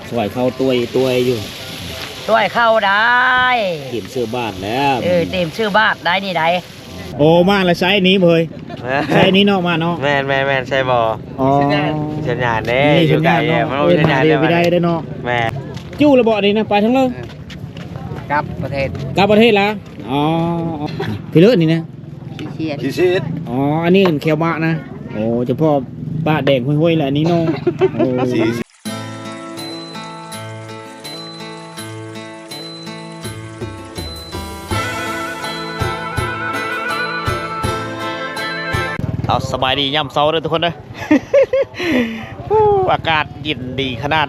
ຖ້ວຍເຂົ້າ ຖ້ວຍ ຖ້ວຍຢູ່ ຖ້ວຍເຂົ້າໄດ້ ຕຽມເສື້ອບາດແລ້ວ ເອີ ຕຽມເສື້ອບາດໄດ້ນີ້ໄດ໋. ໂອ້ ມາລະໃຊ້ນີ້ເວີຍ ໃຊ້ນີ້ເນາະ ມາເນາະ ແມ່ນໆໆ ໃຊ້ບໍ່? ອໍ ສັນຍານເດ້ ຢູ່ໄກ ມັນບໍ່ມີສັນຍານເດ້ ໄດ້ເນາະ ແມ່ນ. ຢູ່ລະບໍ່ນີ້ນະ ໄປທາງເລີ ກັບປະເທດ ກັບປະເທດລະ ອໍ ພີ່ເລີນີ້ນະ ຂີ້ຂຽດ ຂີ້ຂຽດ ອໍ ອັນນີ້ແຂ້ວບະນະ ໂອ້ ຈະພໍ້ປາກແດງຫ້ວຍໆ ລະອັນນີ້ເນາະ ໂອ້ ເອົາ ສະບາຍດີຍາມເຊົ້າເດີທຸກຄົນເດີ ອາກາດເຢັນດີຂະໜາດ.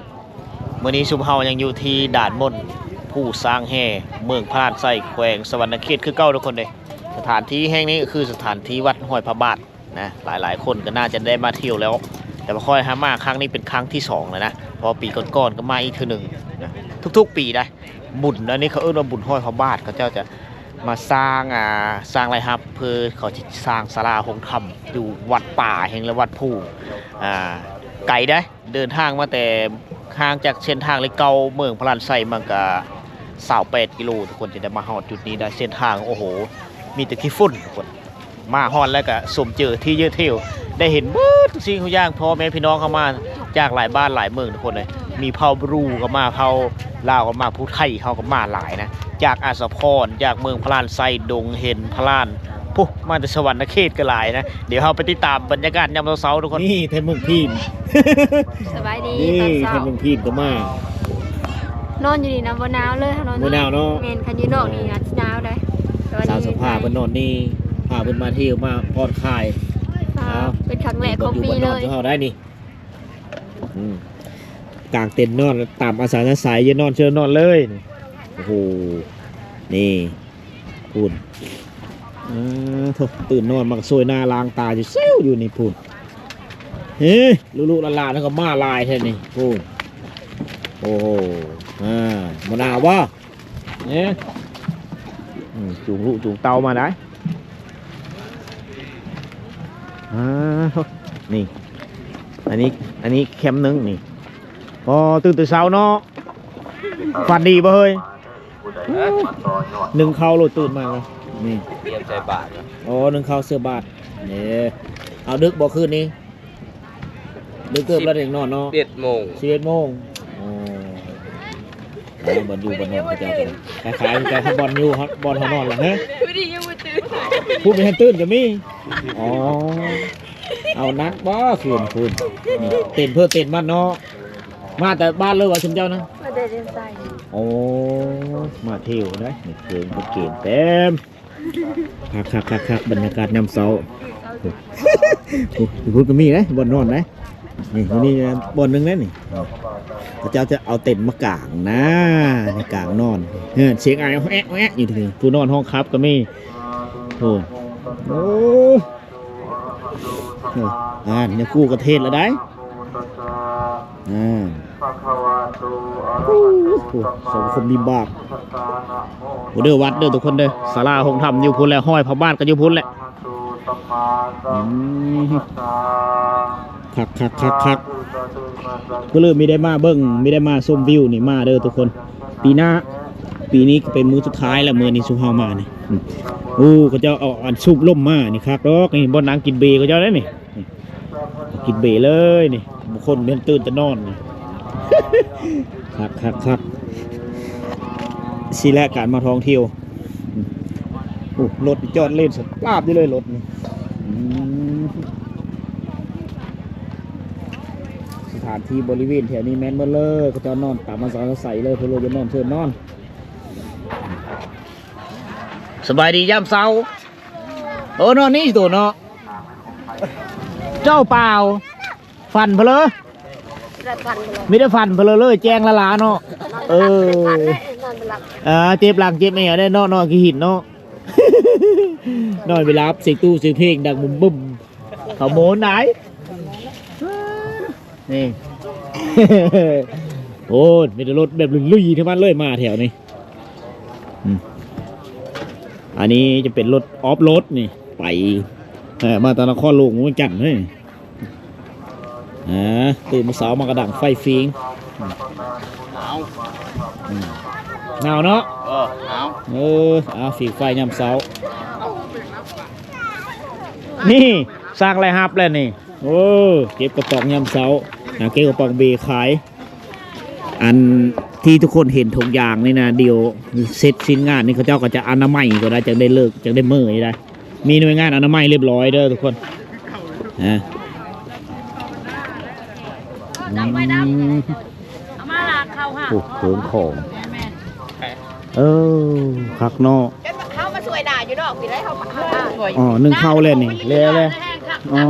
ມື້ນີ້ຊຸມເຮົາຍັງຢູ່ທີ່ດ່ານມົນ ພູຊ້າງແຮ່ ເມືອງພະລານໄຊ ແຂວງສະຫວັນນະເຂດຄືເก่າທຸກຄົນເດ້. ສະຖານທີ່ແຫ່ງນີ້ກໍຄືສະຖານທີ່ວັດຫ້ວຍພະບາດນະ ຫຼາຍໆຄົນກໍໜ້າຈະໄດ້ມາທ່ຽວແລ້ວ ແຕ່ວ່າຂ້ອຍຫາມາຄັ້ງນີ້ເປັນຄັ້ງທີສອງແລ້ວນະ ເພາະປີກ່ອນໆກໍມາອີກເທື່ອໜຶ່ງນະ ທຸກໆປີໄດ໋. ບຸນອັນນີ້ເຂົາເອີ້ນວ່າບຸນຫ້ອຍພະບາດ ເຂົາເຈົ້າຈະມາສ້າງ ອ່າ ສ້າງລາຍຮັບ ເພື່ອເຂົາຊິສ້າງສາລາໂຮງທຳຢູ່ວັດປ່າແຫ່ງ ແລະ ວັດພູ ອ່າ ໄກເດ້ ເດີນທາງມາແຕ່ ຫ່າງຈາກເສັ້ນທາງເລກເກົ້າເມືອງພະລານໄຊມາກະຊາວແປດກິໂລ ທຸກຄົນຈະໄດ້ມາຮອດຈຸດນີ້ໄດ້. ເສັ້ນທາງ ໂອ້ໂຫ ມີແຕ່ຂີ້ຝຸ່ນ ທຸກຄົນ ມາຮອດແລ້ວກະຊົມເຈີທີ່ເຍອະເທວ ໄດ້ເຫັນເບິດທຸກສິ່ງທຸກຢ່າງ. ພໍ່ແມ່ພີ່ນ້ອງເຮົາມາຈາກຫຼາຍບ້ານຫຼາຍເມືອງ ທຸກຄົນເອີຍ ມີເຜົ່າບຣູກໍມາ ເຜົ່າລາວກໍມາ ຜູ້ໄທເຮົາກໍມາຫຼາຍນະ ຈາກອາດສະພອນ ຈາກເມືອງພະລານໄຊ ດົງເຫັນ ພະລານ ພຸ້ນ ມາແຕ່ສະຫວັນນະເຂດກໍຫຼາຍນະ. ດຽວເຮົາໄປຕິດຕາມບັນຍາກາດຍາມເຊົ້າໆ ທຸກຄົນ. ນີ້ໄທເມືອງພີນ ສະບາຍດີ ນີ້ ຕອນເຊົ້າ ໄທເມືອງພີນກໍມາ ນອນຢູ່ນີ້ນະ ບໍ່ໜາວເລີຍ ເຮົານອນ ບໍ່ໜາວເນາະ ແມ່ນ ຄັນຢູ່ນອກນີ້ອາດຊິໜາວໄດ໋ ແຕ່ວ່າ ສາວສະພາເພິ່ນນອນນີ້ ພາເພິ່ນມາທ່ຽວມາຜ່ອນຄາຍ ອ່າ ເອົາ ເປັນຄັ້ງແລກຂອງປີເລີຍ ເຮົາໄດ້ນີ້ ອືມ ກາງເຕັນນອນຕາມອັດສະຍາໄສ ຢ່ານອນເຊີນນອນເລີຍ. ໂອ້ໂຫ ນີ້ ພຸ້ນ ເອີ ໂທ້ ຕື່ນນອນມາກໍໂຊຍໜ້າລ້າງຕາຢູ່ເຊວຢູ່ນີ້ ພຸ້ນ. ເອີ ລູກໆຫຼານໆ ເຮົາກໍມາຫຼາຍແທ້ນີ້ ພຸ້ນ. ໂອ້ໂຫ ອ່າ ບໍ່ໜາວບໍ່? ເອີ ອືມ ຈູງລູກຈູງເຕົ້າມາໄດ໋. ອ່າ ໂທ້ ນີ້ ອັນນີ້ ອັນນີ້ແຄມໜຶ່ງນີ້. ອໍ ຕື່ນແຕ່ເຊົ້າເນາະ ຝັນດີບໍ່ເຮີ້ຍ? ໜຶ່ງເຂົ້າໂລດຕື່ນມາ ນີ້ ຕຽມໃສ່ບາດ. ອໍ ໜຶ່ງເຂົ້າເສື້ອບາດ ເອີ ເອົາ ດຶກບໍ່ຄືນນີ້? ດຶກເຕີບແລ້ວ ຍັງນອນເນາະ ສິບເອັດໂມງ ສິບເອັດໂມງ. ອໍ ເອີ ບ່ອນຢູ່ບ່ອນນອນເຂົາເຈົ້າ ຄ້າຍໆກັບບ່ອນຢູ່ ບ່ອນເຮົານອນລະ ຮະ ຜູ້ນີ້ຍັງບໍ່ຕື່ນ ຜູ້ບໍ່ທັນຕື່ນກໍມີ. ອໍ ເອົາໜັກບໍ່ຄືນພຸ້ນ ເຕັ້ນເພິ່ນເຕັ້ນມັນເນາະ. ມາແຕ່ບ້ານເລີຍວ່າຊຸມເຈົ້ານະ? ມາແຕ່ດຽນໄຊ. ໂອ້ ມາທ່ຽວໄດ໋ ເຄື່ອງເພິ່ນເກມເຕັມ. ຄັກໆໆໆ ບັນຍາກາດຍາມເຊົ້າ. ໂອ້ ຢູ່ພຸ້ນກໍມີເດ້ ບ່ອນນອນເດ້. ນີ້ ນີ້ບ່ອນໜຶ່ງເດ້ນີ້ ເຂົາເຈົ້າຈະເອົາເຕັນມາກາງນະ ໃນກາງນອນ. ເອີ ສຽງອ້າຍແອະແອະຢູ່ນີ້ ຜູ້ນອນຫ້ອງຄັບກໍມີ. ໂອ້ ໂອ້ ອ່າ ຍາຄູກະເທດລະໄດ໋. ອ່າ ໂອ້ ສັງຄົມວິບາກ ບໍ່ເດີ ວັດເດີທຸກຄົນເດີ. ສາລາໂຮງທຳຢູ່ພຸ້ນແຫຼະ ຫ້ອຍພະບາດກໍຢູ່ພຸ້ນແຫຼະ. ອືມ ຄັກໆໆໆ ຜູ້ເລີມີໄດ້ມາເບິ່ງ ມີໄດ້ມາຊົມວິວນີ້ ມາເດີທຸກຄົນ. ປີໜ້າ ປີນີ້ກໍເປັນມື້ສຸດທ້າຍແລ້ວ ມື້ນີ້ຊຸມເຮົາມານີ້. ອືມ ໂອ້ ເຂົາເຈົ້າເອົາອັນສູບລົມມານີ້ ຄັກດອກນີ້. ບ່ອນນັ່ງກິນເບເຂົາເຈົ້າໄດ໋ນີ້ ກິນເບເລີຍນີ້ ບາງຄົນແມ່ນຕື່ນແຕ່ນອນນີ້. ຄັກໆໆ ຊີ້ແຫຼະການມາທ່ອງທ່ຽວ. ໂອ້ ລົດຈອດເລນສະປາບຢູ່ເລີຍລົດນີ້. ອືມ ສະຖານທີ່ບໍລິເວນແຖວນີ້ແມ່ນໝົດເລີຍ ເຂົາເຈົ້ານອນຕາມອັດສະຍາໄສເລີຍ ເພິ່ນບໍ່ຢາກນອນເຊີນນອນ. ສະບາຍດີຍາມເຊົ້າ. ໂອ້ ນອນນີ້ໂຕເນາະ ເຈົ້າເປົ່າ ຝັນເພີ້ເລີ ມີແຕ່ຝັນເພີ້ເລີ ແຈ້ງລາໆເນາະ. ເອີ ນອນບໍ່ຫຼັບ ເອີ ເຈັບຫຼັງເຈັບແອວໄດ໋ເນາະ ນອນຂີ້ຫີນເນາະ. ນອນບໍ່ຫຼັບ ສຽງຕູ້ສຽງເພງດັງບຶ້ມໆ ເຂົາໂມນໄດ໋. ນີ້ ໂອ້ ມີແຕ່ລົດແບບລຸຍໆ ທັງນັ້ນເລີຍ ມາແຖວນີ້. ອືມ ອັນນີ້ຈະເປັນລົດອອຟໂຣດນີ້ ໄປ ເອີ ມາແຕ່ນະຄອນຫຼວງວຽງຈັນເລີຍ. ອ່າ ຕື່ນມື້ເຊົ້າມາກະດັງໄຟຟີງ ໜາວ ອືມ ໜາວເນາະ ເອີ ໜາວ ເອີ ເອົາ ຝີງໄຟຍາມເຊົ້າ ນີ້ ສ້າງລາຍຮັບແລ້ວນີ້ ໂອ້ ເກັບກະປ໋ອງຍາມເຊົ້າ ຫາເກັບກະປ໋ອງເບຂາຍ. ອັນທີ່ທຸກຄົນເຫັນຖົງຢາງນີ້ນະ ດຽວເສັດສິ້ນງານນີ້ ເຂົາເຈົ້າກໍຈະອະນາໄມກ່ອນໄດ໋ ຈັ່ງໄດ້ເລີກ ຈັ່ງໄດ້ເມີ້ອໄດ້. ມີໜ່ວຍງານອະນາໄມລຽບລ້ອຍເດີທຸກຄົນ ອາ ອືມ ເອົາມາລາກເຂົ້າຫາ ໂອ້ ເຄື່ອງຂອງ ແມ່ນໆ ເອີ ຄັກເນາະ ເຮົາມາຊ່ວຍໜ້າຢູ່ນອກນີ້ໄດ໋ ເຮົາ ເຮົາ ອໍ ໜຶ້ງເຂົ້າແລ້ວນີ້ ແລ້ວແລ້ວ ອໍ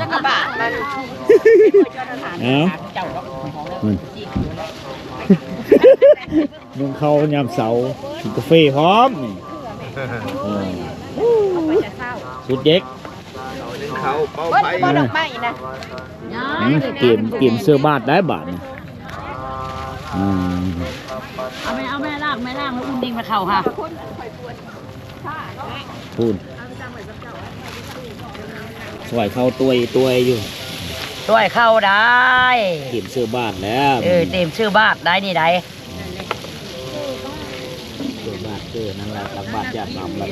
ຈັກກະບາດມັນ ເອົາ ໜຶ້ງເຂົ້າຍາມເຊົ້າ ກິນກາເຟພ້ອມນີ້ ເອີ ສຸດເຈັກ ໜຶ້ງເຂົ້າເປົ່າໄຟ ເບິດບໍ່ດອກໄມ້ນະ ອືມ ກຽມ ກຽມເຊື້ອບາດໄດ້ບາດນີ້ ອືມ ເອົາແມ່ ເອົາແມ່ລ້າງ ແມ່ລ້າງແລ້ວອຸ່ນດິງມາເຂົ້າຫາ ພຸ້ນ ຊ່ວຍເຂົ້າຕ່ວຍໆຢູ່ ຊ່ວຍເຂົ້າໄດ້ ກຽມເຊື້ອບາດແລ້ວ ເອີ ກຽມເຊື້ອບາດໄດ້ນີ້ໄດ໋ ເຊື້ອບາດ ເອີ ນັ້ນລະ ຕັກບາດຢາດນ້ຳລະ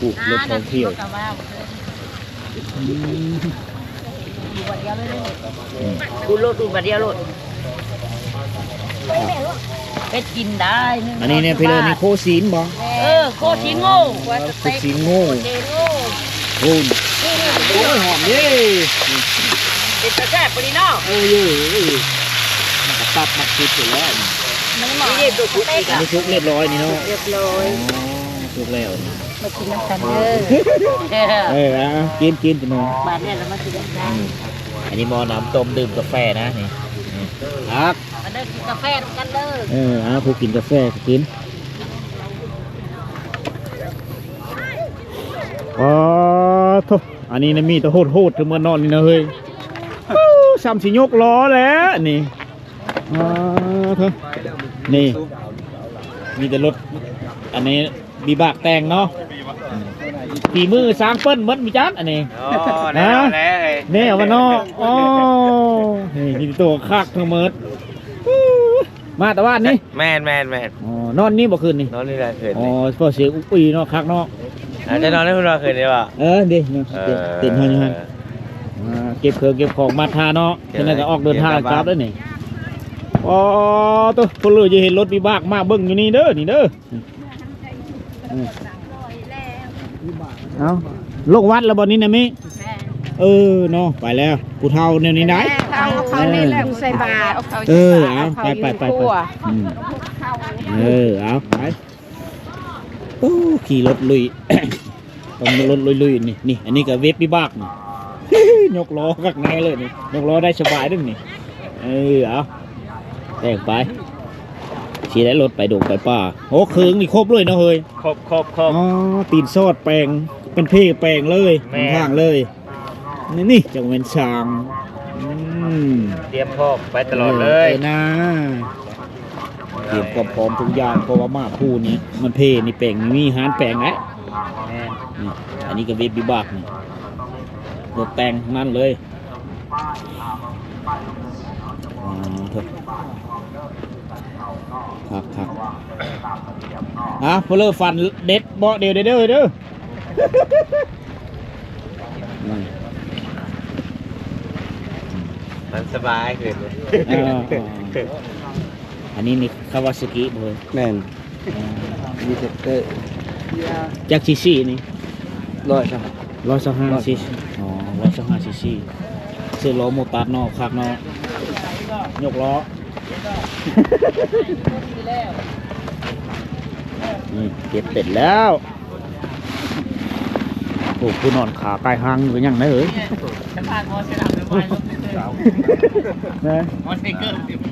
ປູກລົດທ່ອງທ່ຽວ ອືມ ກູລົດດູບາດດຽວໂລດ ເຮັດກິນໄດ້ ອັນນີ້ເນຍ ພີ່ເລີ ນີ້ໂຄຊີ້ນບໍ່? ເອີ ໂຄຊີ້ນງູ ໂຄຊີ້ນງູ ໂອ້ ໂອ້ຍ ຫອມເດ້ ເປັນຕາແຊບປານນີ້ເນາະ ເອີ ເອີ ມັນກະຕັບມັກຕິດຢູ່ແລ້ວ ນີ້ ນີ້ ນີ້ ນີ້ສຸກລຽບລ້ອຍນີ້ເນາະ ລຽບລ້ອຍ ອໍ ສຸກແລ້ວນີ້ ມາກິນນຳກັນເດີ ເອີ ເອົາ ກິນ ກິນ ກິນ ບາດນີ້ລະມາກິນນຳກັນ ອືມ ອັນນີ້ໝໍ້ນ້ຳຕົ້ມດື່ມກາແຟນະນີ້ ນີ້ ຄັກ ມາເດີກິນກາແຟນຳກັນເດີ ເອີ ເອົາ ຜູ້ກິນກາແຟກໍກິນ ອໍ ໂທ້ ອັນນີ້ນະມີແຕ່ໂຫດໆ ເທື່ອເມືອນອນນີ້ນະເຮີ້ຍ ຊໍ່າຊິຍົກລໍ້ແລ້ວນີ້ ອໍ ໂທ້ ນີ້ ມີແຕ່ລົດ ອັນນີ້ ວິບາກແຕ່ງເນາະ ອືມ ຝີມືຊ່າງເປີ້ນໝົດ ມີຈັກອັນນີ້ ອໍ ແນ່ແລ້ວ ແນ່ວ່າເນາະ ອໍ ນີ້ມີແຕ່ໂຕຄັກທັງໝົດ ມາແຕ່ບ້ານນີ້ ແມ່ນໆໆ ອໍ ນອນນີ້ບໍ່ຄືນນີ້ ນອນນີ້ລະຄືນນີ້ ອໍ ພໍສຽງອຸກອຸຍເນາະ ຄັກເນາະ ອາດຈະນອນໃນພຸ້ນວ່າຄືນນີ້ບໍ່ ເອີ ເດ້ ເອີ ເຕັນເຮົາຢູ່ຫັ້ນ ອ່າ ເກັບເຄື່ອງເກັບຂອງມາທ່າເນາະ ເກັບ ຈັ່ງໃດກໍອອກເດີນທາງກັບແລ້ວນີ້ ອໍ ໂຕ ເພິ່ນເລີຍຈະເຫັນລົດວິບາກມາເບິ່ງຢູ່ນີ້ເດີ ນີ້ເດີ ເອີ ເອົ້າ ລົງວັດແລ້ວບໍ່ນີ້ນະມິ ແມ່ນ ເອີ ເນາະ ໄປແລ້ວ ຜູ້ເຖົ້າແນວນີ້ໄດ໋ ເຖົ້າ ເຂົານີ້ແຫຼະ ເອີ ຜູ້ໃສ່ບາດ ເອີ ເອົາ ໄປ ໄປ ໄປ ໄປ ອືມ ເອີ ເອົາ ໄປ ໂອ້ ຂີ່ລົດລຸຍ ຕ້ອງລົດລຸຍໆ ນີ້ ນີ້ ອັນນີ້ກໍເວັບວິບາກນີ້ ຍົກລໍ້ຄັກແນ່ເລີຍນີ້ ຍົກລໍ້ໄດ້ສະບາຍເດ້ນີ້ ເອີ ເອົາ ແຕ່ງໄປ ຊິໄດ້ລົດໄປດົງໄປປ່າ ໂອ້ ເຄື່ອງນີ້ຄົບເລີຍເນາະເຮີ້ຍ ຄົບໆໆ ອໍ ຕີນສອດແປງ ເປັນເພແປງເລີຍ ແມ່ນ ທາງເລີຍ ນີ້ ນີ້ ຈັກແມ່ນຊ່າງ ອືມ ຕຽມພ້ອມໄປຕະຫຼອດເລີຍ ເອີ ນາ ຕຽມຄວາມພ້ອມທຸກຢ່າງ ເພາະວ່າມາພູນີ້ ມັນເພນີ້ແປງ ມີຮ້ານແປງແຫຼະ ແມ່ນ ນີ້ ອັນນີ້ກໍເວັບວິບາກນີ້ ລົດແຕ່ງທັງນັ້ນເລີຍ ອໍ ຄັກໆ ອ່າ ເພິ່ນເລີຍຝັນເດັດເບາະດຽວເດີ ເດີ ອືມ ມັນສະບາຍຂຶ້ນ ເອີ ເອີ ອັນນີ້ນີ້ ຄາວາຊາກິບໍ່? ແມ່ນ ອໍ ມີແທັກເຕີ ຈັກຊີຊີນີ້? ຮ້ອຍຊາວຫ້າ ຮ້ອຍຊາວຫ້າ ຊີຊີ ອໍ ຮ້ອຍຊາວຫ້າຊີຊີ ເຊິ່ງລໍ້ໂມຕັດເນາະ ຄັກເນາະ ຍົກລໍ້ ນີ້ເກັບເປັດແລ້ວ ໂອ້ ຜູ້ນອນຂາກາຍຮັງຄືຫຍັງນະເອີຍ ນະ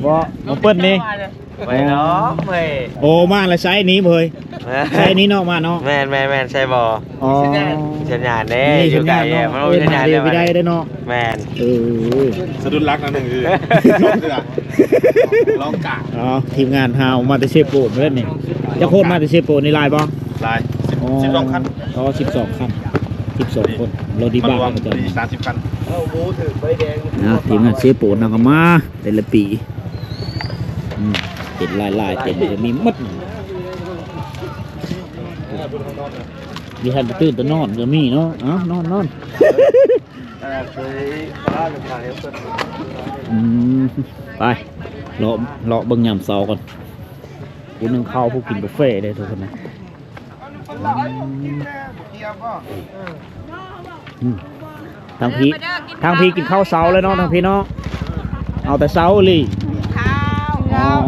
ບໍ່ ບໍ່ເປີ້ນນີ້ ໄປເນາະເວີຍ ໂອ້ ມາລະໃຊ້ນີ້ເວີຍ ໃຊ້ນີ້ເນາະ ມາເນາະ ແມ່ນໆໆ ໃຊ້ບໍ່ ອໍ ສັນຍານເດ້ ຢູ່ໄກແລ້ວ ມັນບໍ່ມີສັນຍານເດ້ ໄດ້ເນາະ ແມ່ນ ເອີ ສະດຸດຫຼັກອັນໜຶ່ງຄື ລອງກາງ ອໍ ທີມງານເຮົາມາແຕ່ເຊໂປນເລີຍນີ້ ຈັກຄົນມາແຕ່ເຊໂປນນີ້ ຫຼາຍບໍ່? ຫຼາຍ ສິບ ອໍ ສິບສອງຄັນ ອໍ ສິບສອງຄັນ ສິບສອງຄົນ ລົດວິບາກ ສາມສິບຄັນ ໂອ້ ເອົາໝູຖືກໃບແດງ ນະ ທີມງານເຊໂປນເຮົາກໍມາແຕ່ລະປີ ອືມ ເຕັນຫຼາຍໆ ເຕັນກໍມີໝົດ ມີທ່ານໄປຕື່ນແຕ່ນອນກໍມີເນາະ ເອົ້າ ນອນໆ ອືມ ໄປ ເລາະ ເລາະເບິ່ງຍາມເຊົ້າກ່ອນ ຜູ້ໜຶ່ງເຂົ້າ ຜູ້ກິນກາແຟເດ້ທຸກຄົນນະ. ອືມ ອືມ ທາງພີ້ ທາງພີ້ກິນເຂົ້າເຊົ້າແລ້ວເນາະ ທາງພີ້ເນາະ ເອົາແຕ່ເຊົ້າອີ່ຫຼີ ກິນເຂົ້າ ອໍ ເນາະ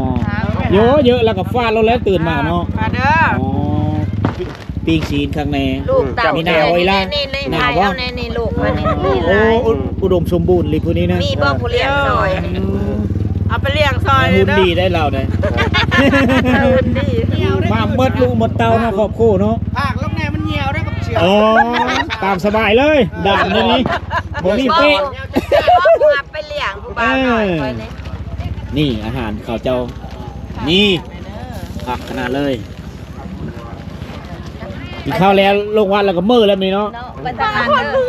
ເຍອະໆ ແລ້ວກໍຟາດໂລດແລ້ວຕື່ນມາເນາະ ມາເດີ ອໍ ປີ້ງຊີ້ນຄັກແນ່ ລູກເຕົ້າ ມີໜ້າບໍ່ອີ່ຫຼ້າ ນີ້ໆໆ ໜ້າບໍ່ ນີ້ໆ ລູກມານີ້ ໂອ້ ອຸ ອຸດົມສົມບູນອີ່ຫຼີຜູ້ນີ້ນະ ມີບໍ່ຜູ້ລ້ຽງຊ່ອຍ ອືມ ເອົາໄປລ້ຽງຊ່ອຍເດີ ຫຸ່ນດີໄດ໋ລາວໄດ໋ ຫຸ່ນດີ ມາໝົດລູກໝົດເຕົ້າເນາະ ຄອບຄົວເນາະ ພາກລົງແດ່ມັນຫ່ຽວໄດ້ກັບເຊືອກ ອໍ ຕາມສະບາຍເລີຍ ດ່ານນີ້ ບໍ່ມີເປະ ຜູ້ຮັບໄປລ້ຽງຜູ້ບ່າວນ້ອຍຂ້ອຍນີ້ ນີ້ອາຫານເຂົາເຈົ້າ ນີ້ ຄັກຂະໜາດເລີຍ. ກິນເຂົ້າແລ້ວລົງວັດແລ້ວກໍເມີແລ້ວນີ້ເນາະ ເນາະ ໄປທາງນັ້ນເດີ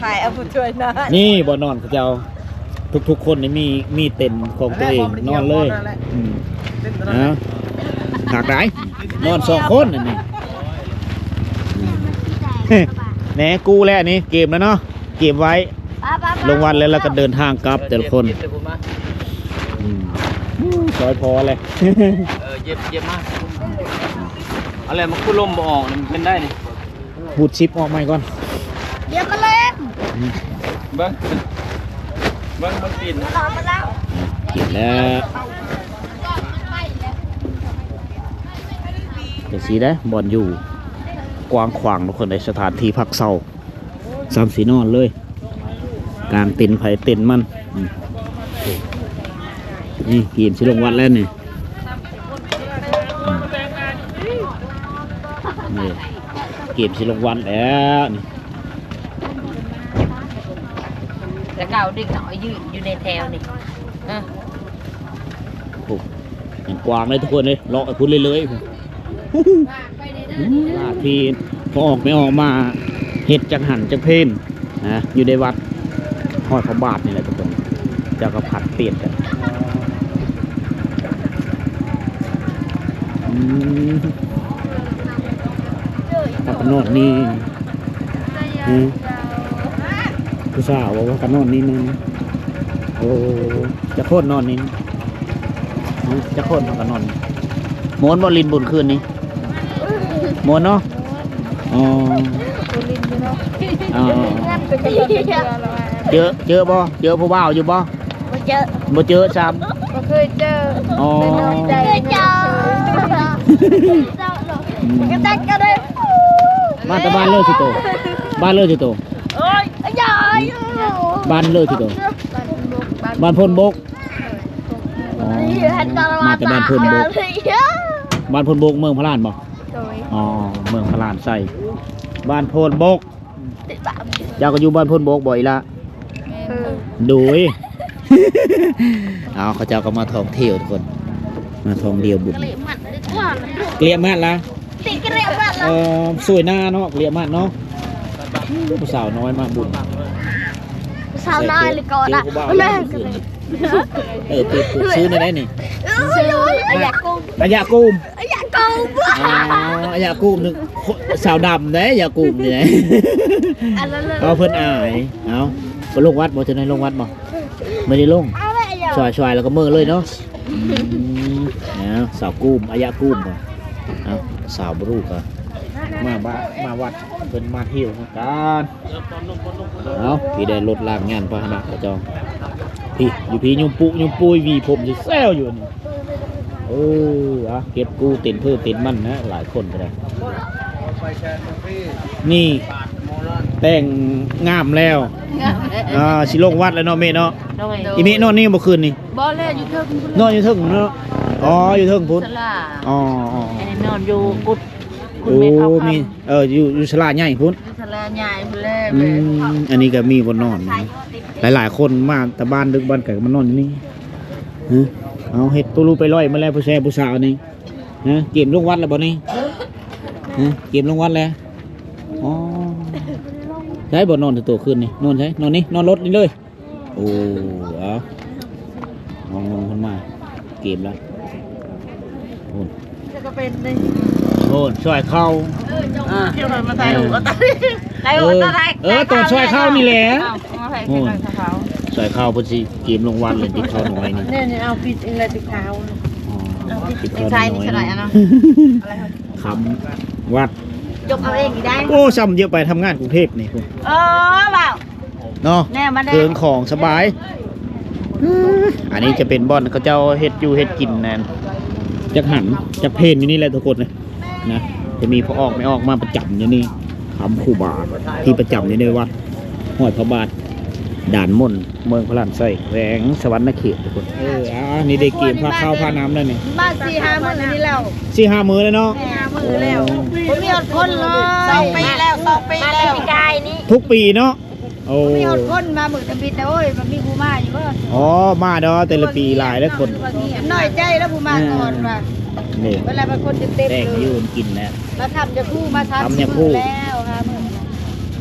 ຖ່າຍເອົາຜູ້ຊ່ວຍນາ ນີ້ບ່ອນນອນເຂົາເຈົ້າ ທຸກໆຄົນນີ້ມີ ມີເຕັນຂອງຕົວເອງນອນເລີຍ ອືມ ເອົາ ຄັກຫຼາຍ ນອນສອງຄົນອັນນີ້ ແນ່ ກູ້ແລ້ວນີ້ ເກມແລ້ວເນາະ ເກມໄວ້ ລົງວັດແລ້ວ ແລ້ວກໍເດີນທາງກັບແຕ່ລະຄົນ ອືມ ຊອຍພໍແຫຼະ ເອີ ເຢັບ ເຢັບມາ ເອົາແຫຼະ ມັນຄືລົມບໍ່ອອກນີ້ ມັນເປັນໄດ້ນີ້ ຮູດຊິບອອກໃໝ່ກ່ອນ ເຢັບມາແລ້ວ ອືມ ເບິ່ງ ເບິ່ງ ມັນປິ່ນ ມາແລ້ວ ມາແລ້ວ ກິນແລ້ວ ຈັ່ງຊີ້ເດ້ ບ່ອນຢູ່ກວ້າງຂວາງ ທຸກຄົນເດ້ ສະຖານທີ່ພັກເຊົາ ສ່ຳຊິນອນເລີຍ ກາງເຕັນໃຜເຕັນມັນ ອືມ ນີ້ ເກມຊິລົງວັດແລ້ວນີ້ ອືມ ນີ້ ເກມຊິລົງວັດແລ້ວນີ້ ແຕ່ເກົ່າເດັກນ້ອຍຢືນຢູ່ໃນແຖວນີ້ ເອີ ໂອ້ ມັນກວ້າງເລີຍທຸກຄົນເອີຍ ເລາະໄປພຸ້ນເລື້ອຍໆ ລາດທີ່ພໍ່ອອກແມ່ອອກມາເຮັດຈັກຫັນຈັກເພນນະ ຢູ່ໃນວັດຮ້ອຍພະບາດນີ້ແຫຼະທຸກຄົນ ເຈົ້າກໍຜັດປ່ຽນກັນ ອືມ ພັກກັນນອນນີ້ ອືມ ຜູ້ສາວວ່າ ວ່າກັນນອນນີ້ນະ ໂອ້ ຈັກຄົນນອນນີ້ ຮະ ຈັກຄົນພາກັນນອນນີ້ ມ່ວນບໍ່ຫຼິ້ນບຸນຄືນນີ້ ມ່ວນເນາະ ອໍ ເອີ ເຈີ ເຈີບໍ່ ເຈີຜູ້ບ່າວຢູ່ບໍ່? ບໍ່ເຈີ ບໍ່ເຈີຊ້ຳ ບໍ່ເຄີຍເຈີ ອໍ ບໍ່ເຄີຍເຈີ ອືມ ມາແຕ່ບ້ານເລີຊິໂຕ ບ້ານເລີຊິໂຕ ໂອ້ຍ ບ້ານເລີຊິໂຕ ບ້ານໂພນບົກ ອໍ ມາແຕ່ບ້ານໂພນບົກ ບ້ານໂພນບົກເມືອງພະລານບໍ່? ໂດຍ ອໍ ເມືອງພະລານໄຊ ບ້ານໂພນບົກ ເຈົ້າກໍຢູ່ບ້ານໂພນບົກບໍ່ອີ່ຫຼ້າ? ເອີ ໂດຍ ເອົາ ເຂົາເຈົ້າກໍມາທ່ອງທ່ຽວທຸກຄົນ ມາທ່ອງທ່ຽວບຸນ ເກລຍະມັດລະ ຕິເກລຍະມັດລະ ເອີ ສວຍໜ້າເນາະ ເກລຍະມັດເນາະ ຜູ້ສາວນ້ອຍມາບຸນ ຜູ້ສາວນ້ອຍ ເຈີ ເຈີຜູ້ບ່າວແລ້ວ ເອີ ເປີດ ຊື່ແນວໃດນີ້? ອາຍະກຸມ ອາຍະກຸມ ອາຍະກຸມ ອໍ ອາຍະກຸມ ສາວດຳເດ້ ອາຍະກຸມນີ້ ອັນນັ້ນເລີຍ ເອົາ ເພິ່ນອາຍ ເອົາ ໄປລົງວັດບໍ່? ຈັ່ງໃດ ລົງວັດບໍ່? ບໍ່ໄດ້ລົງ ຊ່ວຍໆ ແລ້ວກໍເມືອເລີຍເນາະ ອືມ ເອົາ ສາວກຸມ ອາຍະກຸມ ເອົາ ສາວບຣູກະ ມາ ມາ ມາວັດ ເພິ່ນມາທ່ຽວນຳກັນ ເອົາ ພີ້ໄດ້ລົດລາກຍານພາຫະນະຂະເຈົ້າ ພີ້ ຢູ່ພີ້ ຍຸ່ມປຸຍຸ່ມປຸຍ ຫວີຜົມແຊວຢູ່ນີ້ ເອີ ເອົາ ເກັບກູ້ເຕັນເພີເຕັນມັນນະ ຫຼາຍຄົນກໍໄດ້ ນີ້ ແຕ່ງງາມແລ້ວ ອ່າ ຊິລົງວັດແລ້ວເນາະ ເມເນາະ ໂດຍ ອີເມນອນນີ້ບໍ່ຄືນນີ້? ບໍ່ແລ້ວ ຢູ່ເທິງພຸ້ນ ນອນຢູ່ເທິງເນາະ ອໍ ຢູ່ເທິງພຸ້ນ ສາລາ ອໍ ອໍ ອັນນີ້ນອນຢູ່ກຸດ ໂອ້ ມີ ເອີ ຢູ່ ຢູ່ສາລາໃຫຍ່ພຸ້ນ ຢູ່ສາລາໃຫຍ່ພຸ້ນແຫຼະ ອືມ ອັນນີ້ກໍມີບ່ອນນອນ ຫຼາຍໆຄົນມາແຕ່ບ້ານເລິກບ້ານໄກກໍມານອນຢູ່ນີ້ ຮະ ເອົາ ເຮັດໂຕລູກໄປລອຍມາແລ້ວ ຜູ້ແຊຜູ້ສາວນີ້ ຮະ ເກມລົງວັດແລ້ວບໍ່ນີ້? ຮະ ເກມລົງວັດແລ້ວ? ອໍ ເກ ໃຊ້ບໍ່ນອນແຕ່ໂຕຄືນນີ້ ນອນໃສ ນອນນີ້ ນອນລົດນີ້ເລີຍ. ໂອ້ ເອົາ ນ້ອງໆ ເພິ່ນມາເກມແລ້ວ ໂອ້ ຈະກໍເປັນເດ້ ໂອ້ ຊ່ອຍເຂົ້າ ເອີ ຈະມາຖ່າຍຮູບ ເອີ ເອີ ຕອນຊ່ອຍເຂົ້ານີ້ແຫຼະ ເອົາ ເອົາມາໃຜ ໂອ້ ຊ່ອຍເຂົ້າ ຊ່ອຍເຂົ້າເພິ່ນຊິເກມລົງວັດເລີຍ ຕິດເຂົ້ານ້ອຍນີ້ ນີ້ ນີ້ ເອົາປິດອີກແລ້ວຕິດເຂົ້າ ອໍ ເອົາປິດ ປິດເຂົ້ານ້ອຍ ນີ້ ນີ້ ນີ້ ນີ້ ຄຳວັດ ຈົບເອົາເອງນີ້ໄດ້ ໂອ້ ຊ່ຳເຢີະໄປທຳງານກຸງເທບນີ້ ເອີ ເວົ້າ ເນາະ ແນວມາແດ່ ເຄື່ອງຂອງສະບາຍ. ເອີ ອັນນີ້ຈະເປັນບ່ອນເຂົາເຈົ້າເຮັດຢູ່ເຮັດກິນນັ້ນ ຈັກຫັນຈັກເພນຢູ່ນີ້ແຫຼະທຸກຄົນນະ ຈະມີພໍ່ອອກແມ່ອອກມາປະຈຳຢູ່ນີ້ ຄຳຄູບາທີ່ປະຈຳຢູ່ໃນວັດຫ້ວຍພະບາດ ດ່ານມົນ ເມືອງພະລານໄຊ ແຂວງສະຫວັນນະເຂດທຸກຄົນ. ເອີ ອັນນີ້ໄດ້ເກມພາເຂົ້າພານ້ຳແລ້ວນີ້ ມາສີ່ຫ້າມື້ນີ້ແລ້ວ ສີ່ຫ້າມື້ແລ້ວເນາະ ສີ່ຫ້າມື້ແລ້ວ ໂອ້ ບໍ່ມີຮອດຄົນເລີຍ ສອງປີແລ້ວ ສອງປີແລ້ວ ມາແຕ່ປີກາຍນີ້ ທຸກປີເນາະ. ໂອ້ ບໍ່ມີຮອດຄົນມາມື້ທຳອິດນະ ໂອ້ຍ ມັນມີຜູ້ມາຢູ່ບໍ່? ອໍ ມາເນາະ ແຕ່ລະປີຫຼາຍເດ້ຄົນ ນ້ອຍໃຈແລ້ວຜູ້ມາກ່ອນວ່າ ນີ້ ເວລາບາງຄົນເຕັມໆ ແຕ່ງຢູ່ກິນແລ້ວ ມາຄຳຈະຄູ່ມາສາມສີ່ມື້ແລ້ວ ຫ້າມື້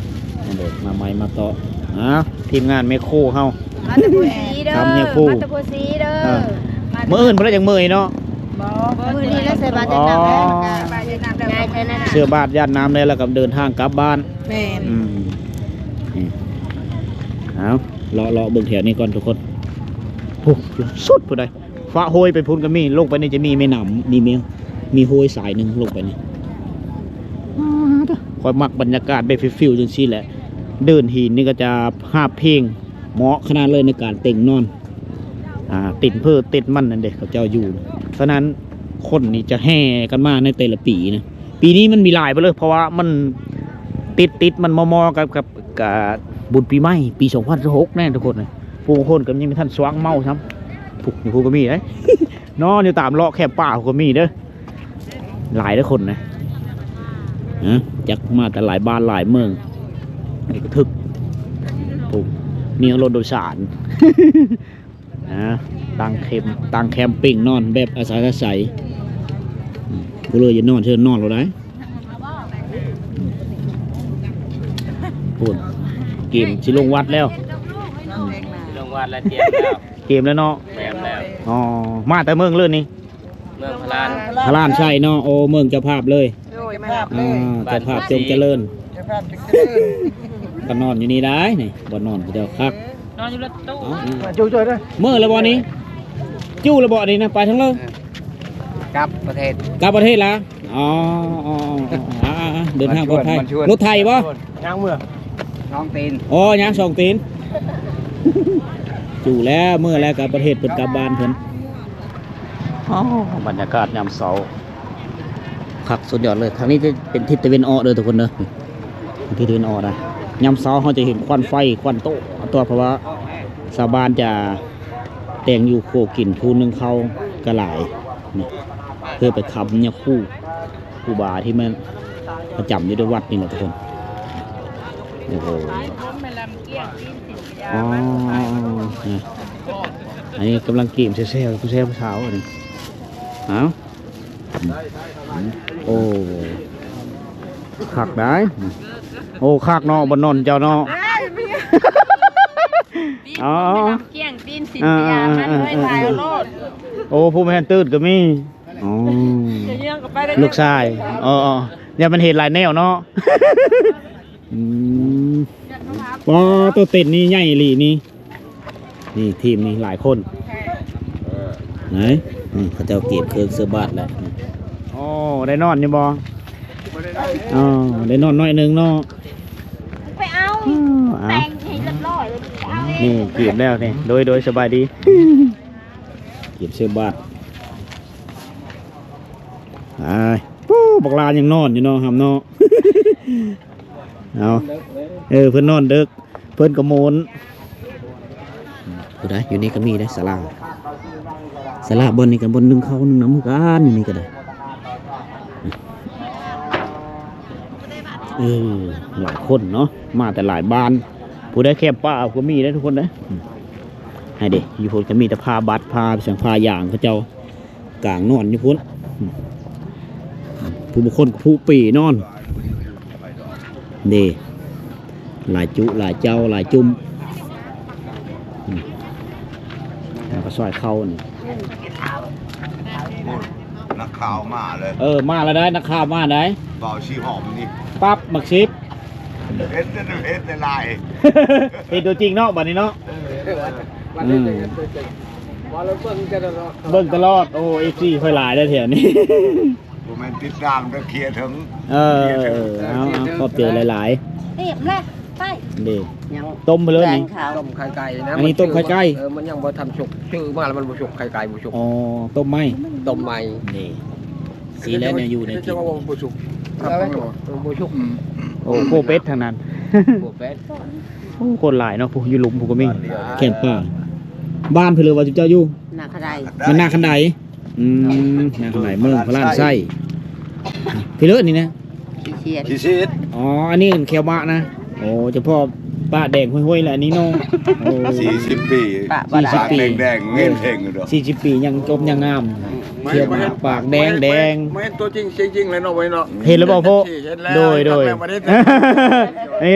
ມາໃໝ່ມາເຕາະ ອ້າວ ທີມງານແມ່ໂຄເຮົາ ມາແຕ່ໂພສີເດີ ຄຳຍາຄູ ມາແຕ່ໂພສີເດີ ອ່າ ມາ ມື້ອື່ນພຸ້ນລະຈັ່ງເມື່ອຍເນາະ ບໍ່ ມື້ນີ້ລະໃສ່ບາດຢາດນ້ຳແລ້ວ ອໍ ກະ ໃສ່ບາດຢາດນ້ຳແລ້ວ ແລ້ວກໍເດີນທາງກັບບ້ານ ແມ່ນ ອືມ ນີ້ ເອົາ ເລາະ ເລາະເບິ່ງແຖວນີ້ກ່ອນທຸກຄົນ ໂອ້ ສຸດພຸ້ນໃດ໋ ຟ້າໂຮຍໄປພຸ້ນກໍມີ ລົງໄປນີ້ຈະມີແມ່ນ້ຳ ນີ້ແມ່ ມີໂຮຍສາຍໜຶ່ງລົງໄປນີ້ ອ້າ ຂ້ອຍມັກບັນຍາກາດແບບຟິວໆ ຈັ່ງຊີ້ແຫຼະ ເດີ່ນຫີນນີ້ກໍຈະຮາບເພງ ເໝາະຂະໜາດເລີຍໃນການເຕັງນອນ ອ່າ ເຕັນເພີເຕັນມັນນັ້ນເດ້ ເຂົາເຈົ້າຢູ່ ສະນັ້ນຄົນນີ້ຈະແຫ່ກັນມາໃນແຕ່ລະປີນະ ປີນີ້ມັນມີຫຼາຍໄປເລີຍ ເພາະວ່າມັນຕິດໆ ມັນມໍ່ໆ ກັບ ກັບ ກະບຸນປີໃໝ່ປີສອງພັນຊາວຫົກແນ່ທຸກຄົນ ຜູ້ຄົນກໍຍັງບໍ່ທັນສວ່າງເມົາຊ້ຳ ພຸ້ນ ຢູ່ພຸ້ນກໍມີເດ້ ນອນຢູ່ຕາມເລາະແຄມປ່າພຸ້ນກໍມີເດີ ຫຼາຍເດີຄົນນະ ຮະ ຈັກມາແຕ່ຫຼາຍບ້ານຫຼາຍເມືອງ ນີ້ກະທຶກ ໂອ້ ມີຮອດລົດໂດຍສານ ນະ ຕັ້ງເຄັມ ຕັ້ງແຄມປິງນອນແບບອາໄສອາໄສ ອືມ ຜູ້ເລີຍຢາກນອນເຊີນນອນໂລດໄດ໋ ອືມ ພຸ້ນ ເກມຊິລົງວັດແລ້ວ ອືມ ຊິລົງວັດແລ້ວ ຕຽມແລ້ວ ເກມແລ້ວເນາະ ແມ່ນແລ້ວ ອໍ ມາແຕ່ເມືອງເລີຍນີ້ ເມືອງພະລານ ພະລານໄຊເນາະ ໂອ້ ເມືອງເຈົ້າພາບເລີຍ ໂດຍ ເຈົ້າພາບເລີຍ ອ່າ ເຈົ້າພາບຈົ່ງຈະເລີນ ເຈົ້າພາບຈົ່ງຈະເລີນ ກໍນອນຢູ່ນີ້ໄດ້ນີ້ ບ່ອນນອນເຂົາເຈົ້າຄັກ ນອນຢູ່ລົດຕູ້ ເອົາ ເອົາ ເອົາ ເມື່ອແລ້ວບໍ່ນີ້ ຢູ່ແລ້ວບໍ່ນີ້ນະ ໄປທາງເລີຍ ເອີ ກັບປະເທດ ກັບປະເທດລະ ອໍ ອໍ ອໍ ອ່າ ເດີນທາງປອດໄພ ມາຊວນ ມາຊວນ ລົດໄຖບໍ່ ຍ່າງເມືອ ສອງຕີນ ໂອ້ ຍ່າງສອງຕີນ ຢູ່ແລ້ວ ເມື່ອແລ້ວກັບປະເທດເພິ່ນ ກັບບ້ານເພິ່ນ ອໍ ບັນຍາກາດຍາມເຊົ້າ ຄັກສຸດຍອດເລີຍ ທາງນີ້ຈະເປັນທິດຕາເວັນອອກເດີທຸກຄົນເດີ ທິດຕາເວັນອອກນະ ຍາມເຊົ້າເຮົາຈະເຫັນຄວັນໄຟ ຄວັນໂຕ ຕົວ ເພາະວ່າຊາວບ້ານຈະແຕ່ງຢູ່ຄົວກິນ ຜູ້ໜຶ້ງເຂົ້າກໍຫຼາຍ ນີ້ ເພື່ອໄປຄຳຍາຄູ ຄູບາທີ່ມາປະຈຳຢູ່ໃນວັດນີ້ແຫຼະທຸກຄົນ ໂອ້ໂຫ ອໍ ອັນນີ້ກຳລັງກຽມແຊວໆ ຜູ້ແຊວຜູ້ສາວອັນນີ້ ເອົ້າ ໂອ້ ຄັກໄດ໋ ໂອ້ ຄັກເນາະ ບ່ອນນອນເຈົ້າເນາະ ອໍ ກຽງຕີນສິນ ອ່າ ພະຍາມັນເລີຍ ຖ່າຍເອົາໂລດ ໂອ້ ຜູ້ແມ່ນຕື່ນກໍມີ ອໍ ລູກຊາຍ ອໍ ຢ່າມັນເຮັດຫຼາຍແນວເນາະ ອືມ ອໍ ໂຕເຕັນນີ້ໃຫຍ່ອີ່ຫຼີນີ້ ນີ້ທີມນີ້ຫຼາຍຄົນ ໄຫນ ອືມ ເຂົາເຈົ້າກຽມເຄື່ອງເສີບບາດແລ້ວ ອໍ ໄດ້ນອນຢູ່ບໍ່? ອໍ ໄດ້ນອນໜ້ອຍໜຶ່ງເນາະ ໄປເອົາ ອໍ ເອົາ ແຕ່ງໃຫ້ຮຽບຮ້ອຍ ນີ້ກຽມແລ້ວນີ້ ໂດຍ ໂດຍ ສະບາຍດີ ກຽມເສີບບາດ ໄປ ປູ້ ບັກຫຼ້າຍັງນອນຢູ່ເນາະ ຫຳເນາະ ເອົາ ເອີ ເພິ່ນນອນເດິກ ເພິ່ນກໍໂມນ ຜູ້ໃດ ຢູ່ນີ້ກໍມີເດ້ ສາລາ ສາລາບ່ອນນີ້ກໍບ່ອນໜຶ້ງເຂົ້າໜຶ້ງນ້ຳຄືກັນ ຢູ່ນີ້ກໍໄດ້ ເອີ ຫຼາຍຄົນເນາະ ມາແຕ່ຫຼາຍບ້ານ ຜູ້ໃດແຄມປ່າກໍມີເດ້ທຸກຄົນເດ້ ໃຫ້ເດ້ ຢູ່ພຸ້ນກໍມີແຕ່ຜ້າບັດ ຜ້າສັງ ຜ້າຢາງເຂົາເຈົ້າ ກາງນອນຢູ່ພຸ້ນ ຜູ້ບາງຄົນກໍຜູເປນອນ ເດ້ ຫຼາຍຈຸ ຫຼາຍເຈົ້າ ຫຼາຍຈຸ້ມ. ອືມ ແລ້ວກໍຊອຍເຂົ້ານີ້. ໂອ້ຍ ນັກຂ່າວມາເລີຍ. ເອີ ມາແລ້ວໄດ໋ ນັກຂ່າວມາໄດ໋. ບ່າວສີຫອມນີ້ ປັບ ໝາກສິບ ເຫັນແຕ່ໃນເຟສຫຼາຍໆ ເຫັນຕົວຈິງເນາະ ບັດນີ້ເນາະ. ເອີ ອືມ ເບິ່ງຕະຫຼອດ ເບິ່ງຕະຫຼອດ. ໂອ້ ເອັຟຊີຂ້ອຍຫຼາຍເດ້ແຖວນີ້. ບໍ່ແມ່ນຕິດຕາມ ແຕ່ເຄຍເຖິງ. ເອີ ເອົາ ເອົາ ຂອບໃຈຫຼາຍໆ. ເຕັມແລ້ວ ໄປ ເດ້ ຍັງ ຕົ້ມໄປເລີຍນີ້. ແກງຂາວ ຕົ້ມໄຂ່ໄກ່ນະ. ອັນນີ້ຕົ້ມໄຂ່ໄກ່. ເອີ ມັນຍັງບໍ່ທັນສຸກ ຊື້ມາແລ້ວມັນບໍ່ສຸກ ໄຂ່ໄກ່ບໍ່ສຸກ. ອໍ ຕົ້ມໃໝ່ ຕົ້ມໃໝ່. ນີ້ ສີແລະແນວຢູ່ແນວກິນ ບໍ່ສຸກ ບໍ່ສຸກ. ອືມ ໂອ້ ໂຄເປັດທາງນັ້ນ ໂຄເປັດ. ໂອ້ ຄົນຫຼາຍເນາະ ຜູ້ຢູ່ລຸ່ມຜູ້ກໍມີ. ແຄມປ່າ ບ້ານເພິ່ນເລີຍວ່າເຈົ້າຢູ່ ນາຄະໄດ ມັນນາຄັນໄດ. ອືມ ນາຄັນໄດ ເມືອງພະລານໄຊ. ພີ່ເລີດນີ້ນະ ຂີ້ເຊດ ຂີ້ເຊດ. ອໍ ອັນນີ້ແຄວມະນະ. ໂອ້ ຈະພໍປາກແດງຫ້ວຍໆ ແລ້ວອັນນີ້ເນາະ. ໂອ້ ສີ່ສິບປີ ປາກບໍ່ໄດ້ ສີ່ສິບປີ ປາກແດງໆ ເງິນເທັງຢູ່ດອກ. ສີ່ສິບປີຍັງຈົບຍັງງາມ. ອືມ ເຄວມະ ປາກແດງໆ ມາເຫັນຕົວຈິງສຽງຈິງແລ້ວເນາະ ເນາະ. ເຫັນແລ້ວບໍ່ໂພ? ເຫັນແລ້ວ. ໂດຍໆ ເຫັນແລ້ວ ນີ້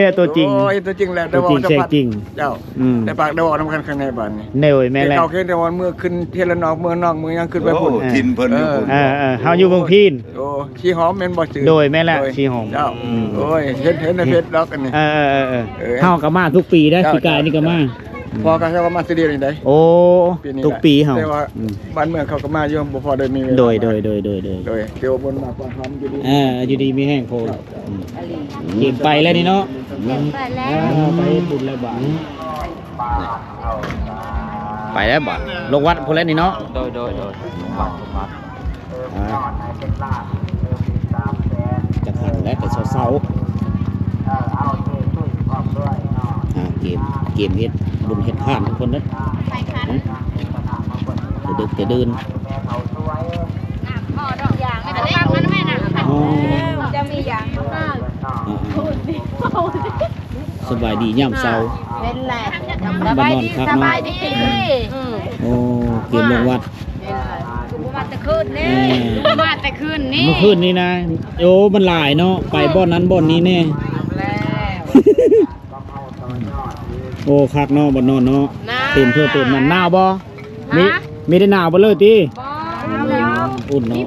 ແຫຼະຕົວຈິງ ໂອ້ຍ ຕົວຈິງແລ້ວ ຕົວຈິງແສງຈິງ. ເຈົ້າ ອືມ ແຕ່ປາກໄດ້ເວົ້ານຳກັນຂ້າງໃນບາດນີ້. ໂດຍ ແມ່ນແຫຼະ ເຂົາເຄີຍແຕ່ວ່າເມືອຂຶ້ນເທລະນອກ ເມືອນອກ ເມືອຫຍັງຂຶ້ນໄປພຸ້ນ. ໂອ້ ຖິ່ນເພິ່ນຢູ່ພຸ້ນ. ເອີ ເອີ ເຮົາຢູ່ເມືອງພີນ. ໂອ້ ສີຫອມແມ່ນບໍ່ຊື່? ໂດຍ ແມ່ນແຫຼະ ໂດຍ ສີຫອມ. ເຈົ້າ ອືມ ໂອ້ຍ ເຫັນ ເຫັນໃນເຟສດອກອັນນີ້. ເອີ ເອີ ເຮົາກໍມາທຸກປີເດ້ ເຈົ້າ ປີກາຍນີ້ກໍມາ. ອືມ ພໍ່ກໍເຈົ້າກໍມາແຕ່ດຽວນີ້ໄດ໋. ໂອ້ ປີນີ້ ທຸກປີເຮົາ ແຕ່ວ່າ ອືມ ບ້ານເມືອງເຂົາກໍມາຢູ່ ບໍ່ພໍໄດ້ມີເວລາ. ໂດຍ ໂດຍ ໂດຍ ໂດຍ ໂດຍ ໂດຍ ເຈົ້າບຸນມາກວ່າຫອມຢູ່ດີ. ເອີ ຢູ່ດີມີແຮງໂພ. ເຈົ້າ ອືມ ເກມໄປແລ້ວນີ້ເນາະ. ເກມໄປແລ້ວ ເອີ ໄປເຮັດບຸນແລ້ວບາດ ໄປແລ້ວບາດ ລົງວັດພຸ້ນແລ້ວນີ້ເນາະ. ໂດຍ ໂດຍ ໂດຍ ລົງວັດ ລົງວັດ. ອ່າ ຈັກຫັນແລ້ວໄປເຊົາໆ. ອ່າ ເກມ ເກມເຮັດບຸນເຮັດທານທຸກຄົນເດີ ແຕ່ດຶກແຕ່ດື່ນ. ອໍ ເຈົ້າມີຢາງ ອ່າໆ ສະບາຍດີຍາມເຊົ້າ. ເປັນແຫຼະ ສະບາຍດີ ສະບາຍດີ. ອືມ ໂອ້ ເກມລົງວັດ ຄືບໍ່ມາແຕ່ຄືນນີ້ ເອີ ມາແຕ່ຄືນນີ້ ມື້ຄືນນີ້ນະ. ໂອ້ ມັນຫຼາຍເນາະ ໄປບ່ອນນັ້ນບ່ອນນີ້ແດ່. ໂອ້ ຄັກເນາະ ບ່ອນນອນເນາະ ເຕັມຖ້ວຍເຕັມນັ້ນ. ໜາວບໍ່? ມີ ມີແຕ່ໜາວເບິດເລີຍຕິ? ບໍ່ ອຸ່ນເນາະ.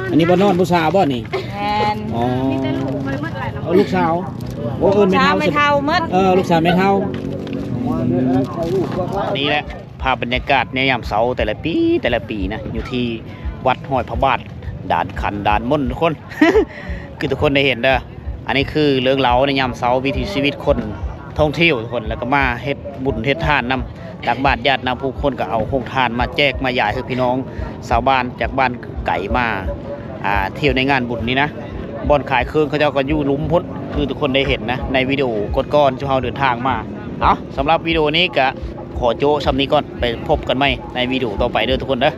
ອັນນີ້ບ່ອນນອນຜູ້ສາວບໍ່ນີ້? ແມ່ນ. ອໍ ມີແຕ່ລູກຂ້ອຍໝົດແຫຼະ. ເອົາລູກສາວ. ໂອ້ ເອີ້ນແມ່ເຖົ້າ ແມ່ເຖົ້າໝົດ. ເອີ ລູກສາວແມ່ເຖົ້າ. ນີ້ແຫຼະ ພາບບັນຍາກາດໃນຍາມເຊົ້າແຕ່ລະປີ ແຕ່ລະປີນະ ຢູ່ທີ່ວັດຫ້ວຍພະບາດ ດ່ານຂັນ ດ່ານມົນ ທຸກຄົນ ຄືທຸກຄົນໄດ້ເຫັນເດີ. ອັນນີ້ຄືເລື່ອງລາວໃນຍາມເຊົ້າ ວິຖີຊີວິດຄົນທ່ອງທ່ຽວ ທຸກຄົນ ແລ້ວກໍມາເຮັດບຸນເຮັດທານນຳ ຕັກບາດຍາດນ້ຳ ຜູ້ຄົນກໍເອົາໂຮງທານມາແຈກມາຢາຍໃຫ້ພີ່ນ້ອງຊາວບ້ານຈາກບ້ານໄກມາ ອ່າ ທ່ຽວໃນງານບຸນນີ້ນະ. ບ່ອນຂາຍເຄື່ອງເຂົາເຈົ້າກໍຢູ່ລຸ່ມພຸ້ນ ຄືທຸກຄົນໄດ້ເຫັນນະ ໃນວິດີໂອກ່ອນໆ ທີ່ເຮົາເດີນທາງມາ. ເອົາ ສຳລັບວິດີໂອນີ້ກໍ ຂໍໂຈະຊ່ຳນີ້ກ່ອນ ໄປພົບກັນໃໝ່ໃນວິດີໂອຕໍ່ໄປເດີທຸກຄົນເດີ.